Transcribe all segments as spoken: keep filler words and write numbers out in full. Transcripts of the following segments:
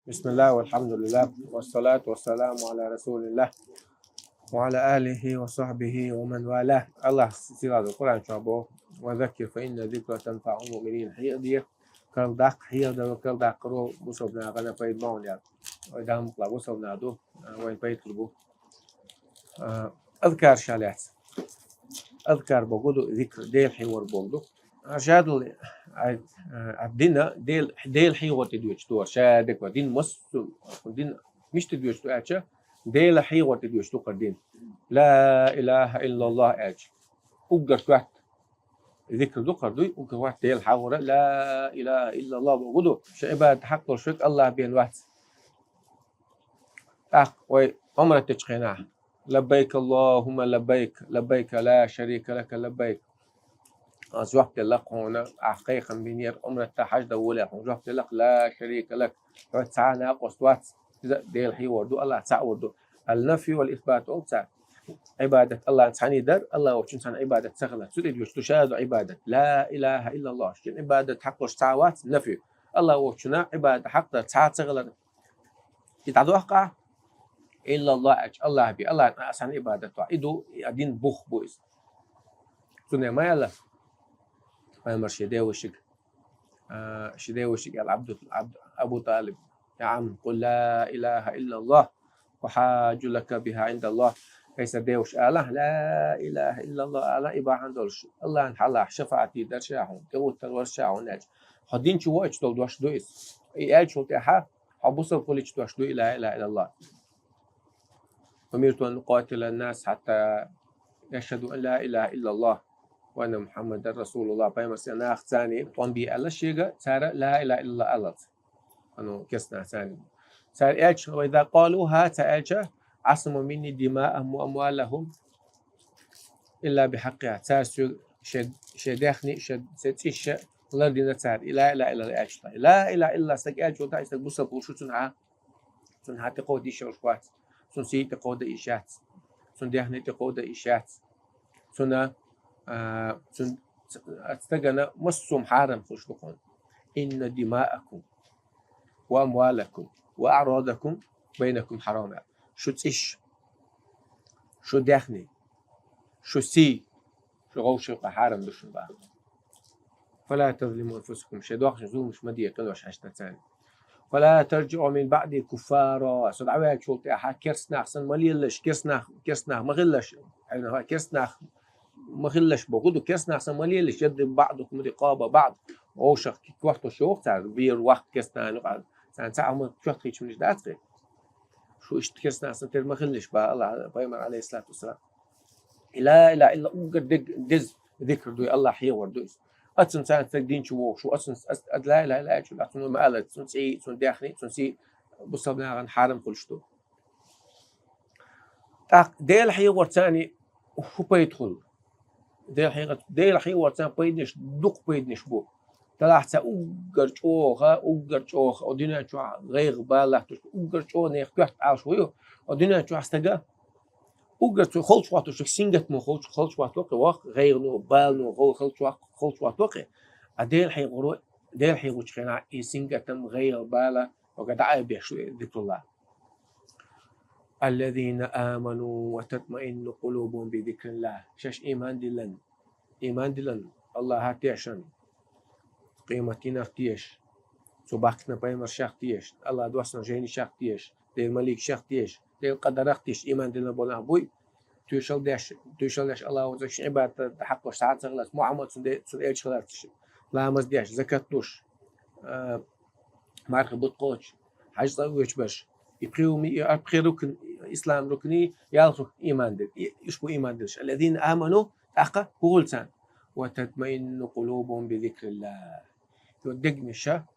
بسم الله والحمد لله والصلاة والسلام على رسول الله وعلى آله وصحبه ومن والاه. Аллах сийлахьдолча Къуръан чу боху: «وذكر فإن الذكرى تنفع المؤمنين». Хьехаде, карладаккха, хьехаде, карладаккхаро бусалба нахана пайда бу аьлла. Вай Дала мукъалахь бусалба нах ду, а, вайна пайда хир бу. А, азкар ша лаьцна. Азкар бохург ду зикр, Дела хьехор бохург ду. А, шадолу, а, а, дина Дела, Дела хьехор тӀедоьдуш ду, ша дика дин массо, дин мишта доьдуш ду аьлча, Дела хьехор тӀедоьдуш ду хӀара дин. «Ла илаха иллаллах» аьлча, уггар хӀотта зикр ду хӀара дуй, уггар хӀотта Дела хьехор, «Ла илаха иллаллах» бохург ду. Ша Ӏибадат хьакъ долуш верг Аллах бен вац. ТӀаккха вай Ӏумрат дечу хенахь: «Лаббайк Аллахумма лаббайк, лаббайк ла шарика лака лаббайк». Ас жоп делла хьуна, ахь кхайкхам бинера, Ӏумрат дан, хьаж дан волавелла хьуна, жоп делла: «Ла шарика лак». Хьоьца цхьа а накъост вац. Иза Дела хьехор ду, Аллах цхьаъ вар ду. Ал-нафи вал исбат олу цара. Ӏибадат Аллахна цхьаьна дар, Аллах волчунна цхьаьна Ӏибадат ца хилар. Цу тӀедоьдуш ду ша а ду Ӏибадат. «Ла илаха иллаллах». Шен Ӏибадат хьакъ долуш цхьа а вац, нафи. Аллах волчунна Ӏибадат хьакъ дар цхьа а ца хилар. И дӀадохку ахь, «Иллаллах» аьлча, Аллах бен, Аллахна цхьаьна Ӏибадат вац. И ду, и дин бух бу иза. Цундела ма аьлла пайхамара шен девашига, а, шен девашига аьлла Абду-, Абду-, Абу ТӀалиб: «Я Ӏам, къул ла илаха иллаллах, ухьаджу лака биха Ӏиндаллах». Ай сан деваш, ала: «Ла илаха иллаллах» ала, и бахьана долуш Аллахна хьалха шафаӀат дийр дара ша хьуна, тӀегӀуттур вара ша хьуна аьлча. Хьо дин чу воуьйтуш долу дош ду иза. И аьллачул тӀаьхьа хьо бусалба хилча дош ду и «Ла илаха иллаллах». «Умирту ан укъатила ан-нас хьатта яшхаду ан ла илаха иллаллах ва анна Мухьаммадан расулуллах». Пайхамара нахаца тӀом бе аьлла шега, цара «Ла илаха иллаллах» аллалц. Ану, керстанаха царна. Цара аьлча, «Ва иза къалуха», цара аьлча, «Ӏасаму минни димаахум ва амвалахум илла бихьаккъиха». Цара соьга шен, шен даьхни, шен, шен цӀиш лардина цара. И «Ла илаха иллаллах» аьлча. «Ла илаха иллаллах» стаг аьлча, и стаг бусалба хилча цунна хьа Цунна хьан тӀекховда йиш йолуш вац. Цунна сий тӀекховда йиш яц. Цунна даьхни тӀекховда йиш яц. Цунна, а, цунна ц-, ц-, стагана массо а хьарам хуьлуш ду хьуна. «Инна димаакум ва амвалакум ва аърадакум байнакум хьарам». Шу цӀиш, шу даьхни, шу сий, шу гӀовшалкха хьарам ду шуна боху. «Фала тазлиму анфусакум», шайн доккхачун зуламаш ма де къинош хьаьжна царна. «Фала тарджиӀу мин баъди куффара», со дӀаваьллачул тӀаьхьа керстанах санна ма лелалаш, керстанах, керстанах ма хилалаш, хьайна керстанах ма хилалаш боху ду, керстанах санна ма лелалаш, «ядрибу баъдукум рикъаба баъд», вовшах кортош йоху цара, вер ваккха керстанах, царна цхьа а хӀума чоттахийташ дац кхин. Шу иштта керстанах санна тера ма хилалаш, боху Аллах, пайхамар, алейхиссалату вассалам. Ла илаха иллаллах уггар дег-, деза зикр ду, Аллах хьехор ду иза. Аццун царна стаг дин чу вогӀуш ву, аццун ас-, ас-, ла илаха иллаллах аьлча, аццун ма аллац, цун цӀий, цун даьхни, цун сий бусалба нахана хьарам хуьлуш ду. ТӀаккха Дела хьехор царна хӀун пайда хуьлу? Дела хьехор, Дела хьехор царна пайданаш, дукха пайданаш бу. Делахь царна уггар чӀогӀа, уггар чӀогӀа, о дуьнен чохь гӀайгӀа, бала латтош, уггар чӀогӀа нехан коьрта Ӏалаш ву ю, о дуьнен чохь стага Уггар цо холчу хӀоттош, сингаттамо холчу, холчу хӀотто кхин воккха, гӀайгӀано, балано, гӀо-, холчу воккха, холчу хӀотто кхин. А Дела хьехоро, Дела хьехочу хенахь и сингаттам, гӀайгӀа, бала, вага дӀа а беш, зикрулла. «Аллазина аману ва татмаинну къулубухум би зикриллах». Шаьш иман диллан, иман диллан, Аллахьа тешан, къематдийнах теша, цо бахкана пайхамаршах теша, Аллахь доссана жайнашах теша, Делан маликашах теша, Делан къадарах теша, иман диллина болу нах буй. Тоьшалла деш, тоьшалла деш Аллахь ву цӀе шен Ӏибадат хьакъош схьа а ца хиларца, Мухьаммад цун де-, цун элча хиларца, ламаз деш, закат луш, а, марха бутт кхочуш, хьаьж цӀа а воьдуш берш. И пхи хӀума, и пхи рукн, ислам рукни, ялх рукн иман дилла. И, уьш бу иман дилларш. «Аллазина аману», тӀаккха хӀун хуьлу царна? «Ва татмаинну къулубухум би зикриллах». Йо дегнаша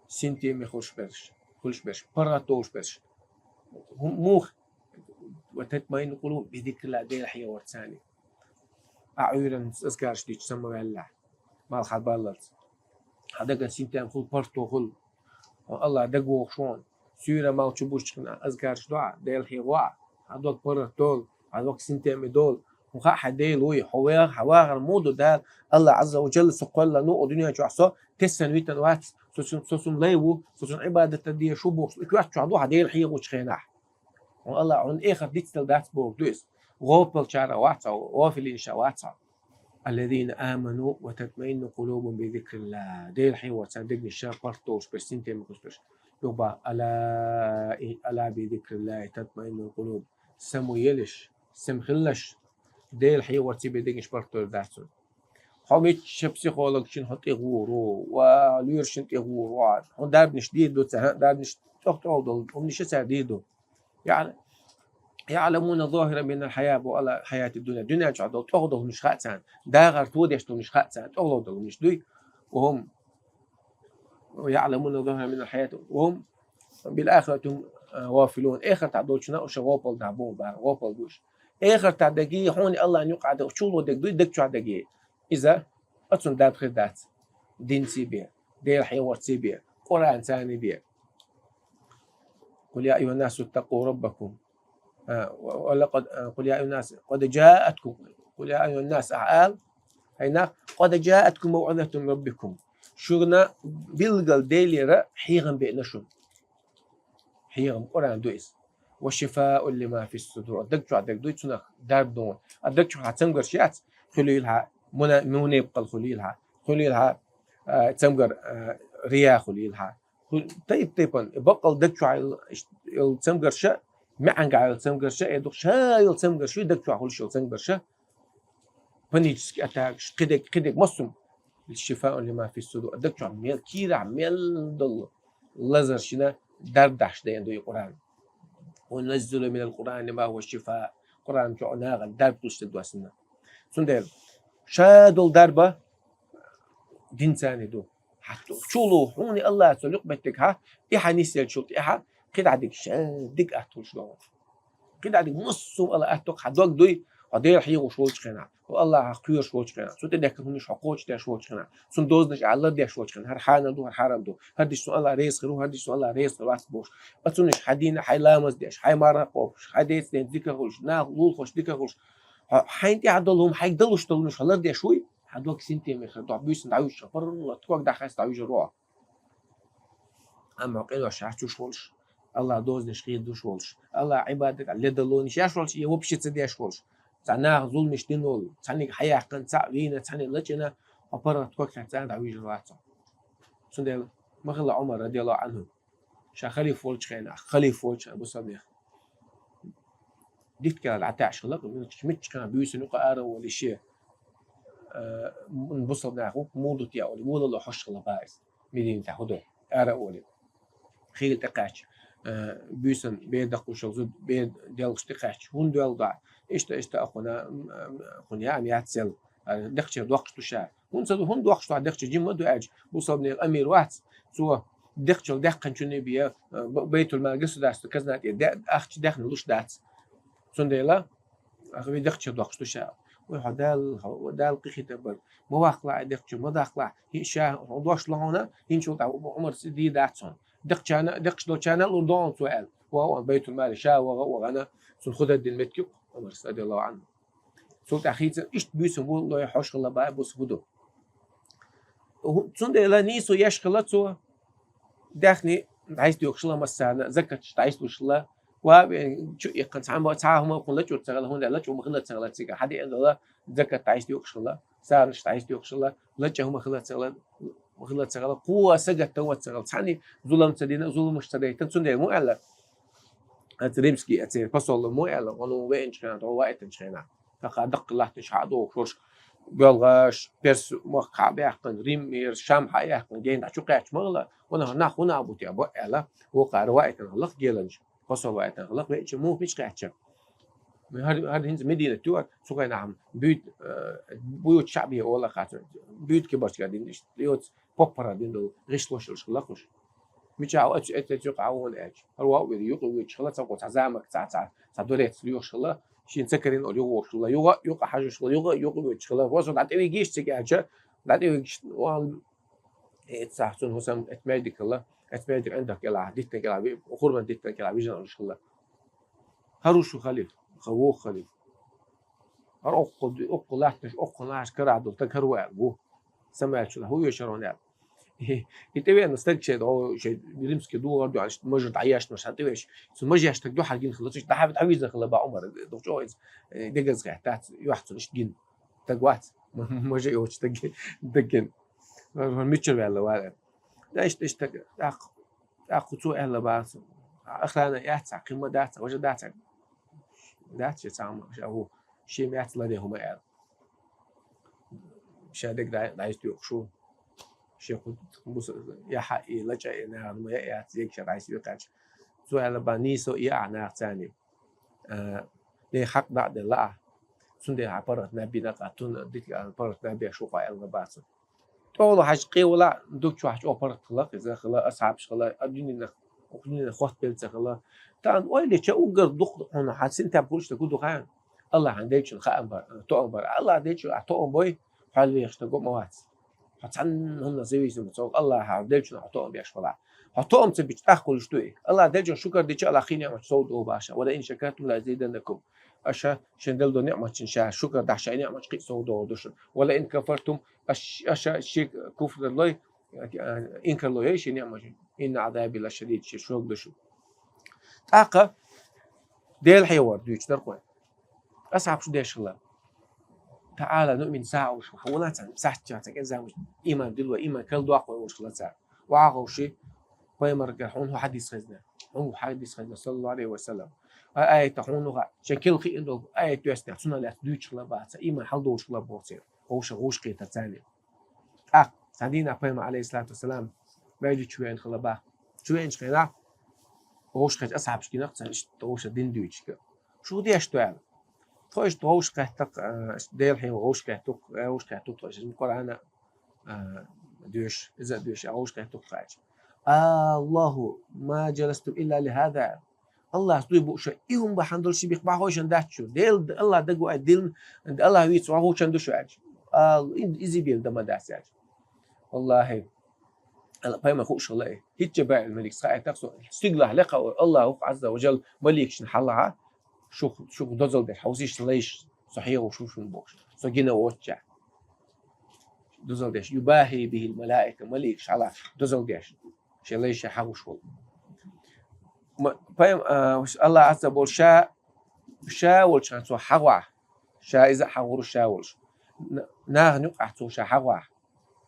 синтеме хуьлуш берш, хуьлуш берш, паргӀат долуш берш. ХӀун, муха? «Ва татмаинну къулубухум би зикриллах», Дела хьехор царна. Ахь Ӏуьйранна азкарш дича самаваьллехь, малх хьан баллалц. Хьан даган синтем хуьлу, паргӀато хуьлу. Хьо Аллахь дагавогӀуш ву хьуна. Суьйре малх чу буччахьана азкарш до ахь, Дела хьехо ахь. Хьан дог паргӀат долу, хьан дог синтеме долу. ХӀун хаьа хьан Дела вуй, хьо веха-, хьан вахар муха ду Дала, Аллахь Ӏазза ва Джалла со кхоьллина ву, о дуьнен чохь со тесна витина вац, со Со цун, со цун лай ву, со цун Ӏибадат де шу бохуш, и коьрта чохь ду хьан Дела хьехочу хенахь. Хьуна Аллах, хьуна эхарт дицдала дац бохург ду иза. ГӀопалчара вац хьо, гӀофилинша вац хьо. الذين آمنوا وتطمئن قلوبهم بذكر الله. Дела хьехорца дегнаш паргӀат долуш берш, синтем хуьлуш берш. Юха бах: ألا إ-، ألا بذكر الله تطمئن القلوب. Само елаш, сема хилалаш, Дела хьехорца бен дегнаш паргӀат долур дац хьуна. Хьо мичча психологашна хьо тӀегӀур ву, ва лоьрашна тӀегӀур ву, хьуна дарбанаш дийр ду цара, дарбанаш тӀох-тӀох долу, хӀуманаш цара дийр ду. يعلمون ظاهرا من الحياة, бо Аллах, хьаяти дуьнья. Дуьнен чохь долу тӀох долу хӀуманаш хаьа царна, дагӀар тодеш долу хӀуманаш хаьа царна, тӀох долу хӀуманаш дуй. وهم يعلمون ظاهرا من الحياة وهم بالآخرة هم غافلون. Эхартахь долчунна уьш гӀопал дахь боху бара, гӀопал бу уьш. Эхартахь дерг, хьуна Аллахьна юкъахь дерг, чуло дерг дуй, даг чохь дерг. Иза оцунна дарба хир дац. Динца бен, Дела хьехорца бен, Къуръанца бен. قل يا أيها الناس اتقوا ربكم. А, ва-, ва лакъад, а, قل يا أيها الناس قد جاءتكم, قل يا أيها الناس, ахьа ала, хьайна, قد جاءتكم موعظة من ربكم. Шуна билггал Делера хьехам беана шуна. Хьехам Къуръан ду иза. وشفاء لما في الصدور. Даг чохь дерг дуй, цунах дарба ду. А даг чохь хьан цамгарш яц, хуьлийла хьан муна-, мунепкъал хуьлийла хьан, хуьлийла хьан, а, цамгар, а, рия хуьлийла хьан. Ху-, тайп-тайпана, баккъал даг чохь йолу, йолу цамгарша, маьӀанга йолу цамгарша, э, ду ша йолу цамгарш, даг чохь хуьлуш йолу цамгарша, панический атакаш, кхидерг, кхидерг массо а. شفاء لما في الصدور. Даг чохь мел, кийрахь мел долу лазаршна дарба дахьаш деана ду и Къуръан. وننزل من القرآن ما هو شفاء. Къуръан чохь нахана дарба хуьлуш дерг ду ас. Цундела ша долу дарба динца ду. Хьан чуло хьуна Аллахьца юкъаметтиг хьан, и хьан нисъелчул тӀаьхьа, кхидӀа диг ша диг атта хуьлуш ду. КхидӀа диг массо а ала атта хьан дог дуй, хьо Дела хьехош волчу хенахь, хьо Аллахьах кхоьруш волчу хенахь, цу тӀе дехкина хӀуманаш хьо кхочушдеш волчу хенахь, цуьнан дозанаш Ӏалла деш волчу хенахь, хӀара хьанал ду, хӀара хьарам ду, хӀара диш цунна Аллах реза хир ву, хӀара диш цунна Аллах реза хир вац бохуш. Ацунаш хьан дийна, хьайн ламаз деш, хьайн марха кхобуш, хьайн деца ден дика хуьлуш, нах лулахош дика хуьлуш. Хьо-, хьайн тӀехь долу хӀума, хьайга далуш долу хӀуманаш хьо лардеш вуй, хьан дог синтеме хир ду, буьйсанна дӀавуьжуш, паргӀат ког дӀахаста дӀавуьжур ву. Амма къинош хьарчуш волуш, Аллах дозанаш хедуш волуш, Аллах Ӏибадат ледалонаш еш волуш, я вообще ца деш волуш, цхьа наха зуламаш дина волу, цхьаьнниг хьаяьккхина, цхьаъ вийна, цхьаьнниг лачкъийна, хьо паргӀат ког хьаьрца дӀавуьжур вац хьо. Цундела ма хилла Ӏумар, радияллаху Ӏанху, ша халифа волчу хенахь, халифа волчу хенахь бусалба нехан дитт кӀела дӀатаьӀаш хилла, мичча, мичча хенахь буьйсанна юкъа ара а волий шен, а, бусалба наха ву, мула ду те олий, волало хьожуш хилла бах иза. Мединатехь хӀун ду, ара а волий. Хийла тӀекхаьчча, а, буьйсанна бер даккхуш йолу зуда, бер делхаш тӀекхаьчча, хӀунда доьлла дӀа? Иштта, иштта а кхуьнан, м, м, кхуьнан яа ам яц елла. А, декхачара доккхуш ду ша. ХӀунда ца ду, хӀунда доккхуш ду, декхачара жима ма ду аьлча, бусалба нехан амир вац, цо декхачул даьккхинчунна бен, а, б-, байтул-мал, государство казна тӀе де-, ахча даьхна луш дац. Цундела, ахьа вай декхачара доккхуш ду ша. Вай хьо Дала, хьо Дала къинхетам бар. Ма ваккхалахь декхачу, ма даккхалахь. ХӀинца ша хьо дош лохьуна, хӀинцул тӀаьхьа Ӏумарца дийр дац хьуна. Декхачарна, декхаш долчарна а лур ду хьуна цо аьлла. Ваха ван байтул-мали, ша ваха а вахана, цунна хӀу дара дина меттиг ю Ӏумарца, радияллаху Ӏанху. Цул тӀаьхьа хийца иштта буьйсанна волало хьожуш хилла бах бусалба хӀу ду. ХӀу-, цундела нийсо еш хилла цо, даьхни дӀасадоькхуш хилла массарна, закаташ дӀасалуш хилла, ва, э, чу иккхина цхьа ма-, цхьа хӀума кхунна лачкъур ца хилла, хӀунда аьлча лачкъо ма хилла ца хилла цигахь, хьан деана долу закат дӀасадоькхуш хилла, сарнаш дӀасадоькхуш хилла, лачкъа хӀума хилла ца хилла, ма хилла ца хилла, кхо сагатта вац ца хилла, цхьаьна зулам ца дина, зуламаш ца дайтина, цундела ма аьлла. Оцу римский, оцу посол ма аьлла, вану веанчу хенахь, тхо ваийтинчу хенахь. ТӀаккха даккхий латтанаш хьа а дохуш, боьлхаш, перс махка хьа а баьккхина, Рим мера, Шам хьа а яьккхина, гена дӀа чу кхаьчча ма хилла, ванах нах хӀунда а бу те бо аьлла, вукхара ваийтина хилла геланча, посол ваийтина хилла, веача муха мича кхаьчча. ХӀара, хӀара хӀинца Мединат ю, цу хенахь буьйт-, э, буьйцу шаъ бе ола кхача, буьйта кибарчга дина иштта, йоцу поппара дина долу гӀишлош йолуш хилла кхуш. Мичахь оцу, оцу, оцу юкъа а вон аьлча. ХӀара ваъ вира юкъа воьдуш хила, цхьа, цхьа замок, цхьа, цхьа, цхьа дворец лоьхуш хила, шен ца карийна олу юха вохуш хила, юха, юха хьажуш хила, юха, юха воьдуш хила. Васо дӀа тӀевигийша цига аьлча, дӀа тӀевигаш, ван, э, цхьа цунна хӀусам эцмайдик хила, эцмайдик ӀиндагӀ кӀелахь, диттан кӀелахь, ви-, хурман диттан кӀелахь вижина олуш хила. ХӀара ву шу халиф, ха воху халиф. ХӀара оккхул, оккхул латташ, оккхул нахаш карахь долу стаг хӀара ву аьлла ву. Самаьлчул хӀу вешар ван аьлла. И тӀевеана стаг шеда, гӀо, шеда римский дугӀар дуьхьал, иштта мажор дӀаешна, ша тӀевеш. Цу мажеш стаг дуьхьал гина хилла, цу иштта дӀа-, дӀавизна хилла ба Ӏумар, дукха чӀоагӀа иза, э, дегаза гӀертац, юхь цун иштта гина. Стаг вац. Мажа йоцу стаг, стаг гина. Мичара ваьлла вара. Да, иштта, иштта, тӀаккха, тӀаккха цо аьлла бац. Охрана яц, кхин ма дац, важа дац. Дац, ше цхьа хӀума, ша хӀу, ше меца ладе хӀума аьлла. Ша дег дай, дайс тӀе шу. Ше ху, бус, я хьа, и лача, и нагӀа, ма я, я, зег ша дайс векхач. Цо аьлла ба, нийсо, и а нагӀа цани. А, не хьакъ дӀа а делла а. Цундела хьан паргӀат наб бина къа, тун дитга паргӀат наб беш ву къа аьлла бацу. ТӀолу хьажа къевала, дукчу хьачу паргӀат хила, иза хила, асхьабаш хила, а дуьненах, дуьненах хотбелца хила. Таан ойли ча уггар дукх хьуна, хьан синтаб гулчта гу духаан. Аллахьан делчун хаам бар, тоам бар. Аллах делчун а тоам бой, хьал вехта го ма вац. Хьо цхьанна хӀумна зависим ма цо, Аллахьа делчун хьо тоам беш вала. Хьо тоам ца бича тӀаккха гулуш дуй. Аллах делчун шукар дича Аллах хи ниъмат сов ду баша. Ва ла ин шакартум ла азиданнакум. Аша шен делдо ниъматчин ша шукар дахьа шай ниъмат кхи сов ду душ. Ва ла ин кафартум, аш-, аша ши куфр лой, инкар лой ши ниъмат. Инна азаби ла шадид, ши шог душ. ТӀаккха Дела хьевар дуьйцу дар къой. Асхьаб шу деш хила. Таала нуъмин сагӀуш, хьуна цан, сахча цан, кен замуш, иман дилва, иман кал дуакъой уш хила цар. Ва гӀовши, пайхамар гар хьуна хьадис хезна. Хьуна хьадис хезна, саллаллаху алейхи ва саллям. А аята хьуна ха, чен кил хи индол, аят дуэсна, цуна лят дуьйч хила баца, иман хьал дош хила боцер. ГӀовша гӀуш кхета цани. ТӀаккха, цхьан дийнахь пайхамар, алейхиссалату вассалам, вайли чу вен хила бах. Чу венчу хенахь, гӀовш хечу асхьабаш гинах, цхьана иштта гӀовша дин дуьйчуьга. Шу деш ду аьлла. Тхо иштта гӀовш кхеттакх, а, Дела хьийва гӀовш кхеттух, а, гӀовш кхеттух тхо иштта Къуръана, а, доьш, иза а доьш, а гӀовш кхеттух тхо аьлча. Аллаху, ма джаластум илла ли хӀаза. Аллахьас дуй бу ша, и хӀума бахьана долуш бих бахьойшан дац шу. Дел, Аллах даг вай дил, Аллах вийца вахучан ду шу аьлча. Ал, и-, иза бел дама дац аьлча. Валлахи, Алла пайма хууш хала и. ХӀитча баьл малик схаайтах со. Стиглахь лекха Аллаху Азза ва Джал маликшин хьалха. Шух, шух дозал деш, хьовсиш лайш, со хьегъу шу шун бохуш. Со гина вочча. Дозал деш, юбахи бихил малаика, маликш хьала, дозал деш. Шен лайша хьагӀуш волу. Ма-, пайм-, а, Аллах Азза бол ша, ша волчу хана цо хьагӀахь. Ша иза а хьагӀур ша волуш. Н-, нахана юкъахь цо ша хьагӀахь.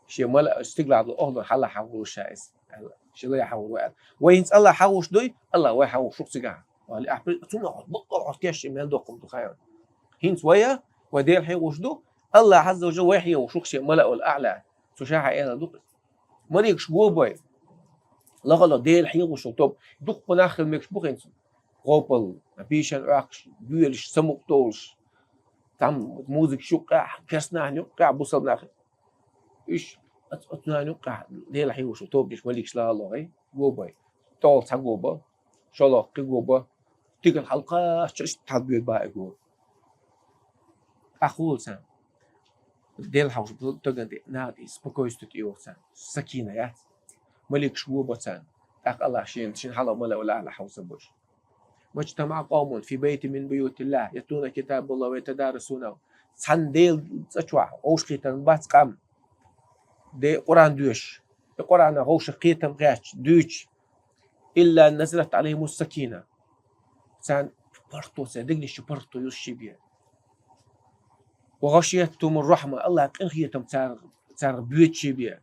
Шен мала стиглахь долу охло хьала хьагӀур ша иза. Аьлла. Шен лай хьагӀур вай аьлла. Вай хӀинца Аллах хьагӀуш дуй, Аллах вай хьагӀуш шух цигахь. Вали ахь при-, цунах бакъал хьо кеш шен мел доккхум ду хайван. ХӀинца вай а, вай Дела хьегӀуш ду, Аллах Азза ва Джал вай хьегӀуш шух шен мала ол аьлла. Цо ша хьа аьлла ду. Маликаш го бой. Лахала Дела хьийгӀуш тоб. Дуккха нах хила мегаш бу хӀинца. ГӀопал, пийшан Ӏохкуш, буьйлуш, самукъа долуш. Там музыка юккъехь, керс нахана юккъехь, бусалба нах. Уьш, оц-, оцу нахана юккъехь, Дела хьийгӀуш тоб деш маликаш лахала гӀай, го бой. ТӀол цхьа го бо, шолгӀа кхин го бо. Тиган хьалкхаччалц тхьалбоьду баа и го. ТӀаккха хӀула царна. Дела хьовш таган тӀе, наха тӀе спокойствие тӀе йоху царна. Сакина яц. Маликаш го бо царна. ТӀаккха Аллах шен, шен хьала мала ула Аллах хьовса бош. Мачтама къавмун фи байтин мин буютиллах, ятлуна китабаллах ва ятадарасуна. Цхьана Дела цӀа чохь, гӀовш кхетам бац къам. Де Къуръан доьш. И Къуръана гӀовша кхетам гӀаьч, дуьйч. Илла назалат алейхимус сакина. Царна паргӀато, церан дегнаш чу паргӀато юсуш бе. Ва гӀашиятхумур рахьма, Аллах къинхетам царах, царах боьдуш бе.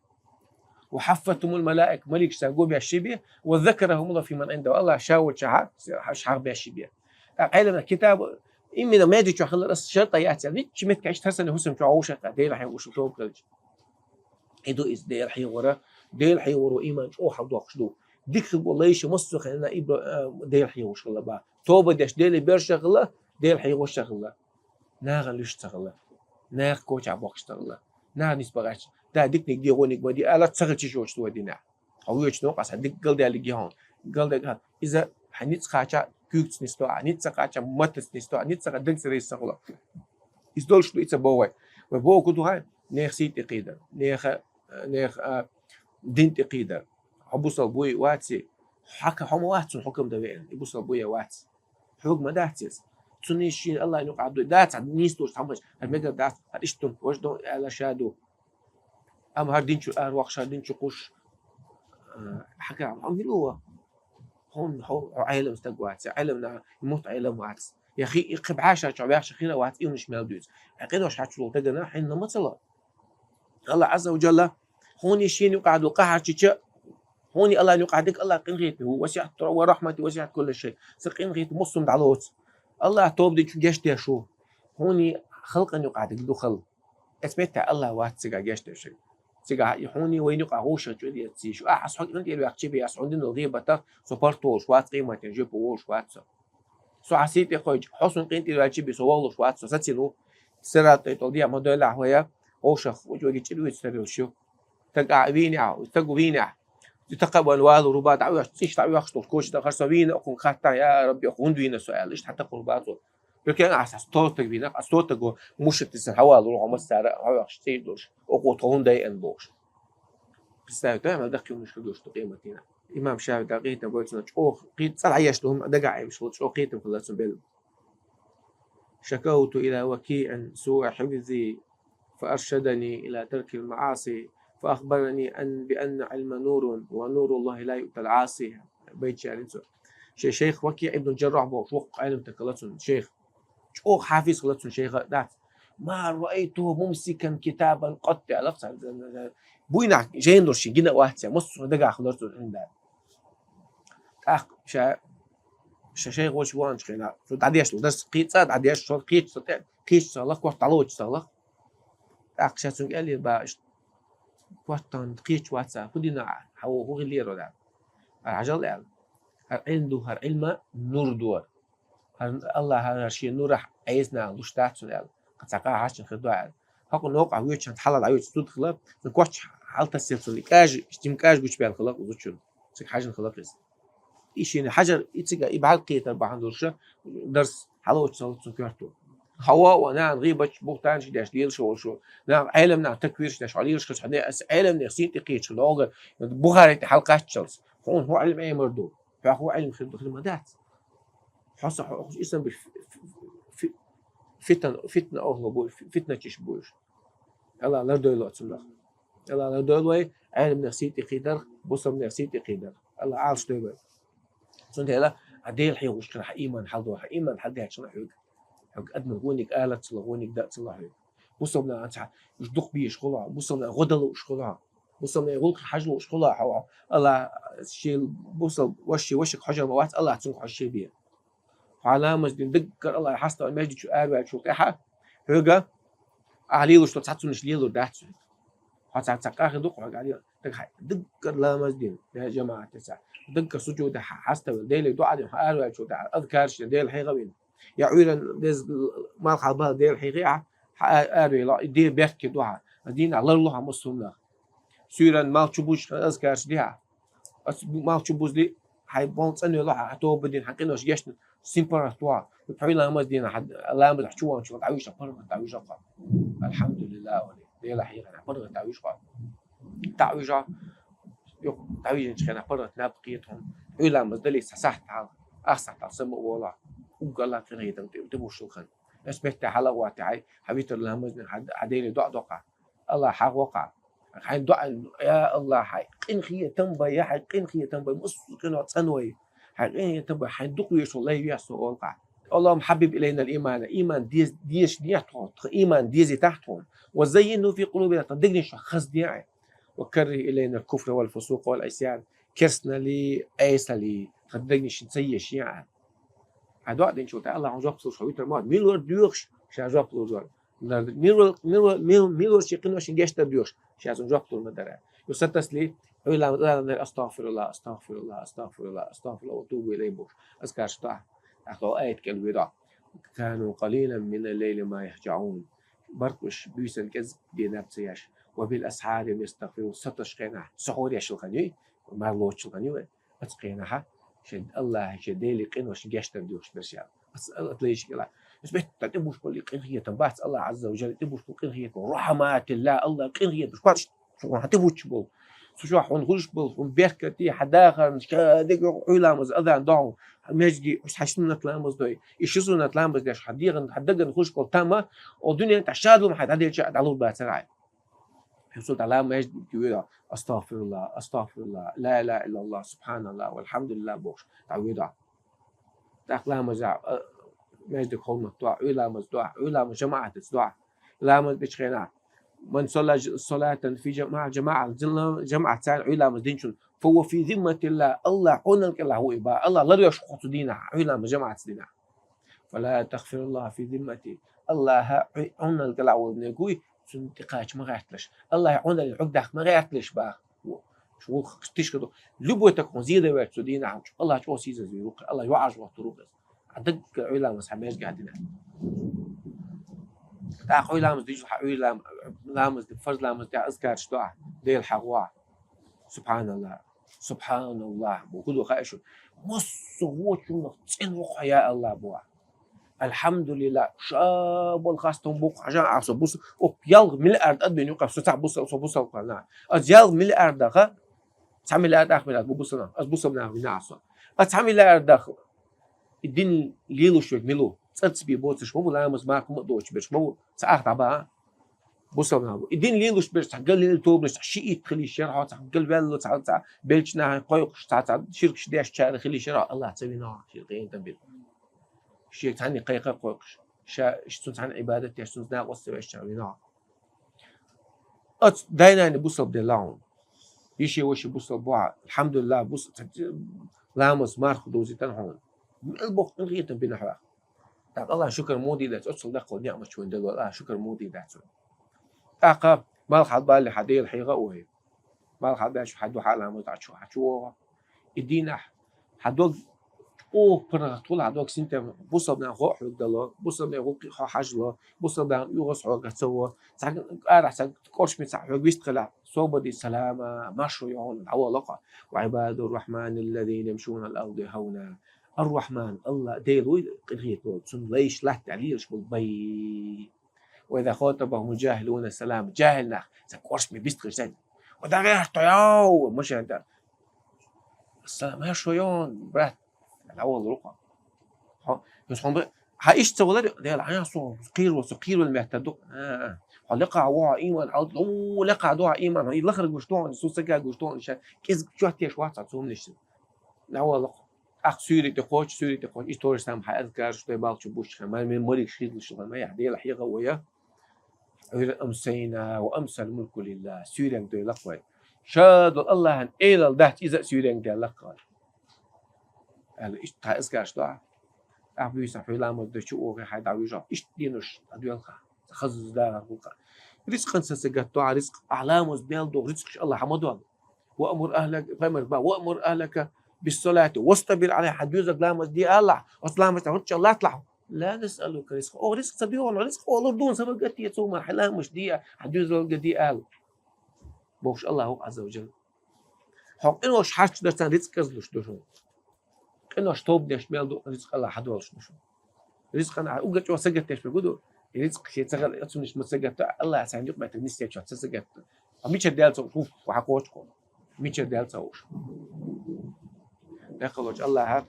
Ва хьаффатхумул малаика, маликаш царна го беш бе. Ва закарахумуллах фи ман гӀинда, Аллах ша волчохь, ша хьагӀ беш бе. ТӀаккха Ӏеламна китаб, иммина меди чохь хилар ас шарта яц, вичча метка иштта хӀасана хӀусам чохь вовшах Дела хьегӀуш тоба хилча. И ду иза Дела хьийгӀора. Дела хьийгӀоро иман чӀогӀа хьалдоккхуш ду. Дика хилла лайша массо а хенна ибра-, а, Дела хьийгӀуш хилла бан. Тоба деш Деле берш а хилла, Дела хьийгӀуш а хилла. Нахана луьш ца хилла. Наха кочахь боккхуш ца хилла. Наха нисбан гӀаьчча. Да, диканиг де, гӀониг ма де, ала ца хилча чочу ду вай динехь. Хьо воьдучу новкъа сан дика галдаьллиг я хьуна. Галдерг хьан. Иза хьан ницкъ кхача куьйгца нисто, а ницкъ кхача маттаца нисто, а ницкъ дагца рейса ца хула. Иза долуш ду, и ца боху вай. Вай боху ду хьан? Нехан сий тӀекхийдар. Нехан, нехан, а, дин тӀекхийдар. Хьо бусал буй ваци. Хьака хьо ма вац цунна хьукам дан веана. И бусал буй вац. Хьога ма дац иза. Цунна шен Аллахьан юкъахь дуй. Дац, хьан нийса долуш цхьамбаш. Хьан мегар дац, хьан иштта, важа дон аьлла ша ду. Амма хӀара дин чу ара вахаш, хӀара дин чу кхуш, Хьакара, хьо мила ва? Хьо, хьо, хьо Ӏелам стаг вац, я Ӏелам на, мут Ӏелам вац. Я хи, и кхы бӀаьшача ваьхша хира вац, ивнаш мел дуьйц. Хьа къинош хьачул дагана хьинна ма ца ло. Аллах Азза ва Джалла, хьуни шин юкъа ду къахьарчича, хьуни Аллах юкъа дик Аллах къинхетни, ху васият ва рахмати васият кулла шай. Са къинхет муссум дӀалоц. Аллах тоба дичу геш дешу. Хьуни халкъан юкъа дик ду хал. Эцметта Аллах вац цига геш деши. Цига и хьуни вайни юкъа гӀуша чу деци. Шу ахьа схьо къинтӀера вяхчи би, ас хьундин гӀибата, со партолш вац, къиматин жопу волш вац со. Со хьасити хойч, хьо сун къинтӀера вяхчи би, со вогълуш вац со, сацину. Сират тӀайтӀал дия модойлахь вая, гӀушах, уж ваги чӀир виц тарил шу. Таг а вийни а, таг вийни а. Ди такъабан валу руба дӀавяхш, цӀиш дӀавяхш тул коча да харса вийна, окун хатта, я Рабби, окун вийна со аьл, ишт хьата къурбацу. Бекен а сас тортаг вийна, а сортаго мушатисан хьавалу, гӀо массара, гӀо вяхш цӀиш душ, окъу тхун дай ан бош. Представь, да, ма дахки унуш кудуш ту къиматина. Имам Шафи да къитам бойцна чӀох, къит цӀар хьаяш лугьум дага айм шул чӀох къитам хулацун бел. شكوت إلى وكيع سوء حفظي فأرشدني إلى ترك المعاصي فأخبرني أن بأن علم نور ونور الله لا يؤتى العاصي. Байт шаьрин цо. Шей шейх Ваки ибн Джаррах бохуш, воккха Ӏилм такалацун шейх. ЧӀох хьафиз хилацун шейха дац. ما رأيته ممسكا كتابا قط. Аллах цан буйнах жейн дурши гина вахця, массу дагах ларцун инда. ТӀаккха ша, ша шейх волчу ванчу хина, цу дӀадеш дарс кхийца, дӀадеш, шо кхийчу ца те, кхийчу ца лах, корта дӀалочу ца лах. ТӀаккха ша цуьнга аьллера, ба, иш, корта тахана кхийчу ваца, хӀу дина, хьаво, хӀу хилера, да. ХӀара хьажал аьлла. ХӀара Ӏилма ду, хӀара Ӏилма нур ду. ХӀара Аллах хӀара шен нурах Ӏезна луш дац цунна аьлла. Кхин цхьа къа хьарчина хир ду аьлла. ХӀокху новкъахь воьдучу хьан хьалал дӀавоьдуш зуда хила, цуьнан коч хьалтасира цунна, и кӀажа, жима кӀажа гучубаьлла хила кху зудчун. Цига хьаьжна хила кхиз. И шена хьажар, и цига, и бӀаьрг кхетар бахьана долуша, дарс хьалоцу ца луцун коьрту. Хьава а нахана гӀийбаташ, бухтанаш деш лелаш волуш, наха Ӏеламнаха таквирш деш, хьо лелаш хаза, хьо не ас Ӏеламнех син тӀе кхеча хила, хьога Бухари тӀе хьалкхаччалц. Хьуна хӀун Ӏилма Ӏемар ду? Хьох хӀун Ӏилма хир ду, хир ма дац. Хьо са хьо охуш исам бу фи-, фи-, фи-, фитан, фитна охло бу, фи-, фитначиш бу уьш. Алла лардойла оцунах. Алла лардойла вай, Ӏеламнех син тӀе кхийдарх, бусамнех син тӀе кхийдарх. Алла Ӏалаш дойла вай. Цундела, а Дела хьехуш хир, хьан иман хьалдо, хьан иман хьалдечна хьоьга. Хьоьга адаман гӀуниг алацала, гӀуниг дацала хьоьга. Бусамна анца уж дукха бийш хула, бусамна гӀодала уш хула. Бусамна гӀулкхи хьажлуш хула, хьо, Алла, шел бусал, ваши, ваши хьожа ма вац, Алла цунга хьожа бе. Хьо ламаз дин даггара Алла хьаста между чу арвачул тӀаьхьа, хьоьга, а лелуш то цацунаш лелур дац. Хьо ца, ца къахи дукха хьоьга, а лел-, даг хьай, даггара ламаз дин, я жамаат ца. Даггара сужуда хьаставил, Дела дуӀа дин, хьо арвачул тӀаьхьа, азкарш дин, Дела хьегавин. Я Ӏуьйран деза малхьал бала Дела хьийхи ахьа, хьа а-, арвела, и де бертке ду хьа, а дийнахь ларло хьа муссуннах. Суьйран мал чу буж азкарш ди хьа. Ас мал чу бузли, хьай бон цӀанвела хьа, хьа тоба дин, хьа къинош гешна, симпаргӀат ду хьа. Хьуй ламаз дина, хьа ламаз хьа чу ван чу, дӀавижа, паргӀат дӀавижа хьа. Алхьамдулиллах, вали. Дела хьийхана, паргӀат дӀавижа хьа. ДӀавижа, юх, дӀавижинчу хенахь паргӀат наб кхетахь хьуна. Хьуй ламаз дале цхьа сахьт хьалха, ах сахьт хьалха сама а волахь. Уггар Аллах къинхетам тӀе, тӀе бушшул хан. Эс метта хьала а ватта хьай, хьан витар ламазна хьан, хьан Деле доӀа доккхахь. Аллах хьан воккхахь. Хьайн доӀа, я Аллах, хьайн къинхетам бай, я хьайн къинхетам бай, муссу къино цӀанвай. Хьайн къинхетам бай, хьайн дукха вешо лай вех со олкъахь. اللهم حبب إلينا الإيمان, иман дез-, дезаш дехьа тхо, тхан иман дезийтахь тхуна. وزينه في قلوبنا, тхан дегнаш хаза дехьа. وكره إلينا الكفر والفسوق والعصيان, керстнали, Ӏесали, тхан дегнаш ца еш яхьа. Хьан доӀа динчул тӀе Аллахьан жоп луш хьо витар ма, мила вара доьхуш, ша жоп лур вара. Мила вара, мила вара, мила, мила вара ши къиношин гештар доьхуш, ша цунна жоп лур ма дара. Ю сатасли, Ӏуьйламаз азан дар, астагъфируллах, астагъфируллах, астагъфируллах, астагъфируллах, ва тубу илайхи бохуш. Азкарш тахь, тахь ло аят кӀел вира. كانوا قليلا من الليل ما يهجعون. Баркъуш буьйсан кӀезиг дийнахь ца еш. وبالأسحار هم يستغفرون. Саташ хенахь, сухьур еш хилла хан юй, мар лоцчул хан юй. Оцу хенахьа шен Аллахьа, шен Деле къинош гештар доьхуш берш ял. Ас, ас лайшка ла. Ас бетта тӀе буш болу къинхетам бац Аллах Азза ва Жалла, тӀе буш болу къинхетам. Рахматилла, Аллах къинхетам. Шпарш, хьан тӀе буч болу. Цу шо хьуна хуш болу, хьуна беркате, хьан дахарна, ша дегӀ Ӏуьйламаз азан дохьу. Хьан межги, хьан суннат ламаз дой. И ши суннат ламаз деш, хьан дегӀан, хьан даган хуш болу тама, о дуьнен тӀе шадлум хьан дӀаделча, дӀалур бацара. Хьусул дӀа ламаз дӀавоьду, астагфируллахӀ, астагфируллахӀ, ла илахӀа иллаллахӀ, субхьаналлахӀ, валхьамдулиллахӀ бохуш дӀавоьду. ТӀаккха ламаз а, маьждиг хӀурмат до, Ӏуьйра ламаз до, Ӏуьйра ламаз жамаӀатаца до. Ламаз дечу хенахь, ман салла ж-, салатан фи жамаӀа, жамаӀа, жамаӀатаца Ӏуьйра ламаз динчун, фа хӀува фи зимматиллахӀ, АллахӀ Ӏуналла кӀелахь ву и боху, АллахӀ ларвеш ву хьо цу дийнахь, Ӏуьйра ламаз жамаӀатца динахь. Фа ла тагфируллахӀа фи зиммати. АллахӀа Ӏуй-, Ӏуналла кӀелахь волу ниг вуй, цунна тӀекхача ма гӀерталаш. АллахӀа Ӏуналла хьуьгдаккха ма гӀерталаш боху. Шу гӀуллакх тишка ду. Любой таг хьуна зен дан ваьлча цу дийнахь, АллахӀ чӀогӀа сийсазвийр ву-кх, АллахӀ юьхьӀаьржа гӀоттур ву-кх иза. Ӏа даггара Ӏуьйра ламаз хьан маьждигехь дина. ТӀаккха Ӏуьйра ламаз дича хьан Ӏуьйра лам-, ламаз ди, фарз ламаз ди, азкараш до ахь, Дела хьехо ахь. СубхьаналлахӀ. СубхьаналлахӀ боху, хӀун ду хаьа шуна? Массо а вочунах цӀена ву-кх хьо, я АллахӀ, боху ахь. АлхьамдулиллахӀ, ша болу хастам бу-кх хьажа ахь со бус-, оцу ялх миллиард адамийн юкъахь со цхьаъ бусал-, со бусалба хилла. Аса ялх миллиардах, цхьа миллиард, ах миллиард бу бусалба нах, аса бусалба нах вина ахь со. Аса цхьа миллиардах и дин лелош верг мила ву? ЦӀарца бен боцурш ма бу, ламаз, марха ма а доцуш берш ма бу, цхьа ах дӀа бан а. Бусалба нах бу. И дин лелош берш цхьа галлилла тобанаш, цхьа шиит хила йиш яра хьо, цхьа галваьлло, цхьа, цхьа белча нахана кхойкхуш, цхьа, цхьа ширкаш дешчара хила йиш яра хьо, АллахӀ ца вина хьо, шен къинтӀера бен. Шега цхьаьна кхайкха а кхойкхуш, ша, ша цунна цхьаьна Ӏибадат деш, цунна накъост ца веш чара вина хьо. Оцу дай-наной бусалба делла хьуна. Йиши-ваши бусалба бу хьан, алхьамдулиллахӀ, бус-, ламаз, марха довзийтина хьуна. Мел боккха къинхетам бина хьох. ТӀаккха АллахӀан шукар муха дийр дац, оццул даккхал неӀматаш вайна делла, АллахӀан шукар муха дийр дац вайна. ТӀаккха малх хьалабаллале хьан Дела хьехо а вай. Малх хьалабаьлча хьан дуьхьа ламаз дӀа чу, хьан чу вогӀу. И дийнахь хьан дог чӀогӀа паргӀатвала, хьан дог синтем, бусалба нахана хьоьга дало, бусалба нахана гӀуллакхе хьо хьажало, бусалба нахана оьгӀаз хьоьга ца во, цхьа арахь цхьа кӀоршаме цхьа хьоьга вистхилахь, собаре, салама, маршо йо хьуна, дӀавала-кх хьо. Ва Ӏибадур-рахьманиллазина ямшуна алал-арди хьавна. Ар-Рахьман, АллахӀ, Дела вуй къинхетам болу, цуьнан лайш латта тӀехь лелаш болу бай. Ва иза хатабахумул-жахӀилуна салама. ЖахӀил нах цхьа кӀоршаме бистхилча, ва дӀагӀерта хьо, яу, машен тӀа. Салам, хьан шо йон, брат? ДӀаваллалур-кх хьо. Хьо, хьо, хьо, хьан иштта ца валар, Дела, хьан со кхийра, со кхийра вала меттиг ду. А, а. Хьо лекха ву, хьо иман хьал, у, лекха ду хьан иман, хьо и лахара гуш ду хьуна, со ца гуш ду хьуна, ша кӀезиг чот еш вац хьо цу хӀуманаш. ДӀавала-кх. Ахь суьйре тӀе кхочу, суьйре тӀе кхочу. И то же самое хьан азкараш, той балхачу бушчу хьан, ма-, ма-, маригаш хӀитталуш хьан, ма яхь, Дела хьехо а вай. Ӏуьйра амсайна ва амсал мулку лиллахӀ. Суьйренга дойла-кх вай. Ша долу АллахӀан элал дац иза а суьйренга даьлла-кх вай. Аьлла, иштта хьан азкараш до ахь. Ахь буьйса хьуьй ламаз дан чу вогӀий хьайн дӀавуьжу ахь. Иштта денош дӀадоьлху ахь. Хаза дагӀар гӀуллакх. Рицкъан сацагатта до ахь, рицкъ ахь ламаз бел догӀу, рицкъаш АллахӀа ма долу. Ваъмур ахьлака, пайхамар боху, ваъмур ахьлака биссалати вастабир Ӏалайхьа, хьан доьзалга ламаз де алахь, оцу ламазца хӀорш латталахь. Ла насъалука ризкъан. Оха ризкъ ца доьху, ризкъ олур ду, сан вага те цо мара, хьайн ламазаш де, хьан доьзалга де ала. Бохуш АллахӀ ву Ӏазза ва Жалла. Хьо къинош хьарчча дар царна ризкъ кӀезлуш ду шуна. Къинош тоба деш мел ду, ризкъ АллахӀа хьадолуш ду шуна. Ризкъана ахь уггар чӀогӀа сагатдеш мегар ду, и рицкъ шен ца хилла, оцунаш ма сагатдо, АллахӀа царна юкъаметтиг нисъечохь ца сагатдо. Ткъа мичара даьлла ца хууш, уф, хьан кхочу кхо. Мичара даьлла ца хууш. Лекха волчу АллахӀа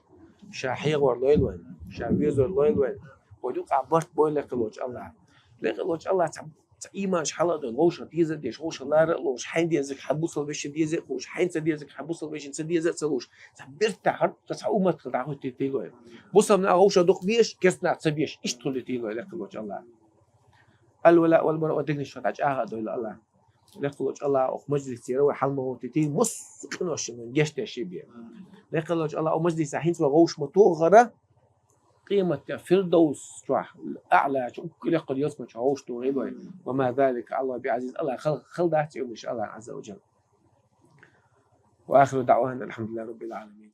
ша хьехор лойла вайна, ша везор лойла вайна. Вай юкъахь барт бойла лекха волчу АллахӀа. Лекха волчу АллахӀа цхьа, цхьа ийманаш хьала а дойла, вовшах деза а деш, вовшах лара а ловш, хьайн дезарг хьан бусалба вешин дезе а кхуш, хьайн ца дезарг хьан бусалба вешин ца дезе а ца луш, цхьа бертахь хӀара цхьа уммат хила дӀахӀуьттуьйтийла вай. Бусалба нах вовшах дукха беш, керста нах ца беш, иштта хуьлуьйтийла вай лекха волчу АллахӀа. Ал-вала вал-бара дегнаш дӀачӀагӀа а дойла АллахӀа. Лекха волчу АллахӀа оха мажлисера вай хьала ма гӀовтуьйтийла, массо а къиношна вайна гечдеш бен. Лекха волчу АллахӀа оха мажлисехь хӀинца вай вовшах ма тохара, къематдийнахь Фирдовс чохь, аӀла чу, уккха лекха ялсамани чохь вовшах тухийла вай. Ва ма залика ӀалаллахӀи би Ӏазиз, АллахӀа хала, хала дац и уьш АллахӀана Ӏазза ва Жалла. Ва ахиру даӀвана анил хьамдулиллахӀи раббил Ӏаламин.